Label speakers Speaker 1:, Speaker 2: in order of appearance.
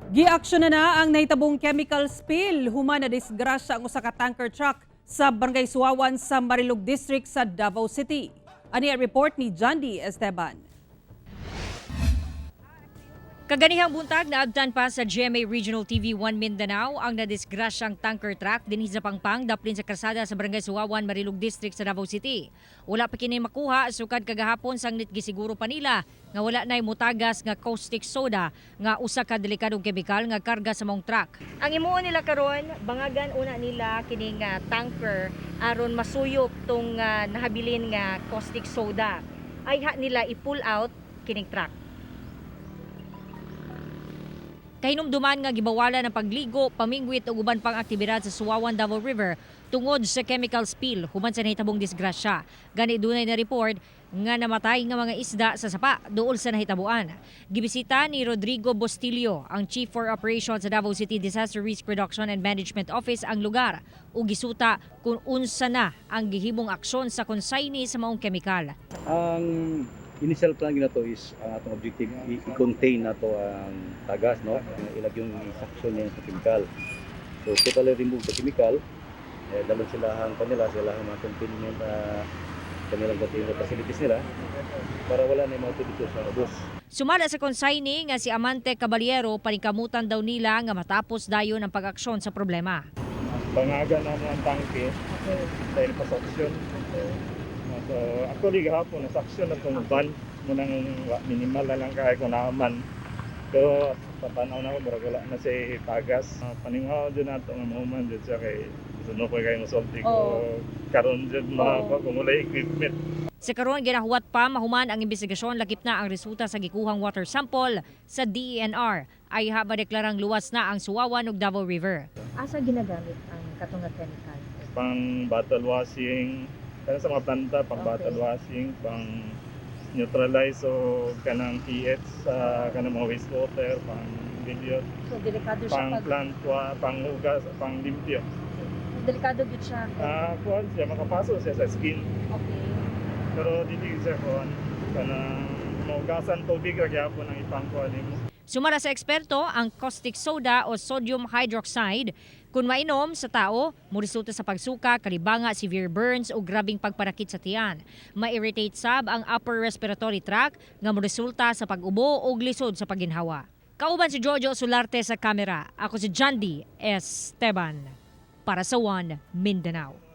Speaker 1: Giaksyon na na ang nahitabong chemical spill human na disgrasya ang usa ka tanker truck sa Barangay Suawan sa Marilog District sa Davao City. Ani ang report ni Jandy Esteban.
Speaker 2: Kaganihang buntag, naabtan pa sa GMA Regional TV 1 Mindanao ang nadisgrasyang tanker truck dinhi sa Pangpang daplin sa krasada sa Barangay Suawan, Marilog District sa Davao City. Wala pa kini makuha sukad kagahapon, sangnit gisiguro pa nila nga wala nay mutagas nga caustic soda nga usa ka delikadong kemikal nga karga sa maong truck. Ang himuon nila karon, bangagan una nila kining tanker aron masuyop tong nahabilin nga caustic soda. Ayha nila i-pull out kining truck. Kahinumduman nga gibawalan ang pagligo, pamingwit ug uban pang aktibidad sa Suawan, Davao River tungod sa chemical spill human sa nahitabong disgrasya. Gani dunay na report nga namatay nga mga isda sa sapa duol sa nahitabuan. Gibisita ni Rodrigo Bostilio, ang Chief for Operations sa Davao City Disaster Risk Reduction and Management Office, ang lugar ug gisuta kung unsa na ang gihimong aksyon sa consignee sa maong kemikal.
Speaker 3: Ang initial plan ginato is ang atong objective, i-contain nato ang tagas, no, ilag yung i-suction niya sa chemical. So totally remove the chemical, eh, dalon sila ang kanila sila ang mga containment, kanilang containment facilities nila para wala na yung mga tubig sa ubos.
Speaker 2: Sumala sa consignee nga si Amante Caballero, paningkamutan daw nila nga matapos dayon ang pag-aksyon sa problema.
Speaker 4: Bangagan na ang tangke dahil pa-suction. So, actually gahapon na-suction na itong van mo nang minimal na lang kaya kung naaman. Pero sa tanaw na ko, murag wala na siya tagas. Paningaw din nato nga mahuman dyan siya kay sunod ko kayo masulti ko karon dyan mga kung wala equipment.
Speaker 2: Sa karon, ginahuwat pa mahuman ang investigasyon lakip na ang resulta sa gikuhang water sample sa DENR. Ayha madeklarang luwas na ang Suawan ug Davao River.
Speaker 5: Asa ginagamit ang katong nga chemical?
Speaker 4: Pang bottle washing, kanang sa mga planta, pang bottle washing, pang neutralize o kanang pH sa kanang mga wastewater, pang dilute,
Speaker 5: So delikado siya
Speaker 4: pang
Speaker 5: pag
Speaker 4: plant, pang hugas, pang limpyo.
Speaker 5: Delikado gyud siya.
Speaker 4: Ah, kuan siya, makapaso siya sa skin. Pero dili siya kuan kanang mahugasan, tubig ra gyapon ang ipangkuan nimo.
Speaker 2: Sumala sa eksperto, ang caustic soda o sodium hydroxide, kung mainom sa tao, muresulta sa pagsuka, kalibanga, severe burns o grabing pagpanakit sa tiyan. Ma-irritate sab ang upper respiratory tract nga moresulta sa pag-ubo o lisod sa pagginhawa. Kauban si Jojo Solarte sa kamera. Ako si Jandy Esteban. Para sa One Mindanao.